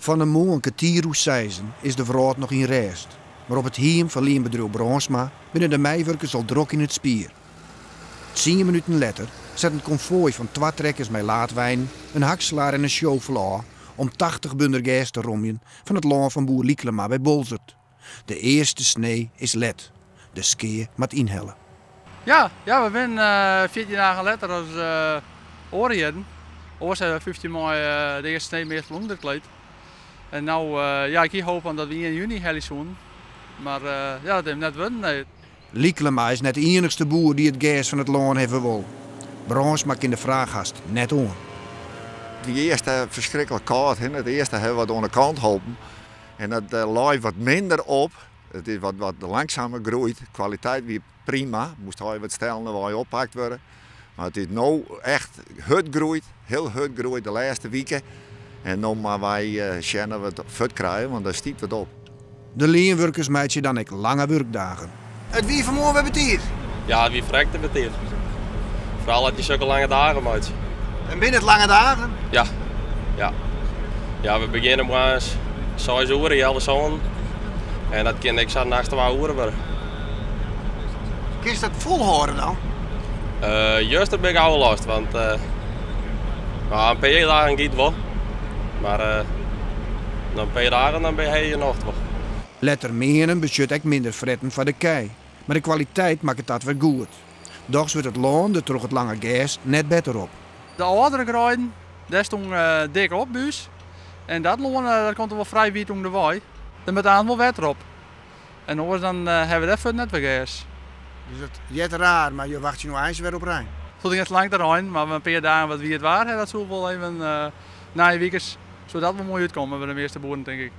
Fan 'e moarn kertier oer seizen is de wrâld noch yn rêst, mar op it hiem fan leanbedriuw Brânsma binne de meiwurkers al drok yn it spier. Tsien minuten letter set in konfoai fan twa trekkers mei laadweinen, in hakselaar en in sjofel ôf om 80 bunder gers te romjen fan it lân fan boer Lyklema by Boalsert. De earste snee is let. De skea moat ynhelle. Ja, ja, we binne 14 dagen letter as oare jierren. Oars hawwe we 15 maaie de earste snee meastal ûnderkleed. En no, ja, ik hie hope dat we ien juny helje soenen. Mar ja, dat is net wurden, nee. Lyklema is net de iennichste boer dy't it gers fan it lân hawwe wol. Brânsma kin de fraach hast net oan. It wie earst ferskriklik kâld, hin. It earste hawwe we wat oan de kant holpen. En dat lei wat minder op. It is wat, wat langsumer groeid. De kwaliteit wie prima. Moast hy wat stellendewei oppakt wurde. Mar it is no echt hurd groeid, hiel hurd groeid de lêste wike. En no moatte wy sjen dat we it fuort krije, want der stiet wat op. De leanwurkers meitsje dan ek lange wurkdagen. It wie fan 'e moarn wer betiid. Ja, it wie ferrekte betiid. Foaral as je sokke lange dagen meitsje. En binne it lange dagen? Ja, ja. Ja, we begjinne moarns seis oere, healwei sânen. En dat kin ek sa nachts twa oere wurde. Kinst dat folhâlde dan? Juster bin ik ôflost, want in pear dagen giet wol. Mar nei in pear dagen dan bin je nocht wol. Letter meanen betsjut ek minder fretten foar de kij, mar de kwaliteit makket dat wer goed. Dochs wurdt it lân der troch it lange gers net better op. De âldere greiden, dêr stong dik op by ús. En dat lân dat komt der wol frij wiet ûnderwei. Der moat aanst wol wetter op. En oars dan hawwe we dêr fuort net wer gers. Dus dat heart raar, mar jo wachtsje no eins wer op rein? It hoecht net lang te reinen, mar in pear dagen wat wiet waar, dat soe wol even nije wike soe dat wol moai útkomme by de measte boeren, tink ik.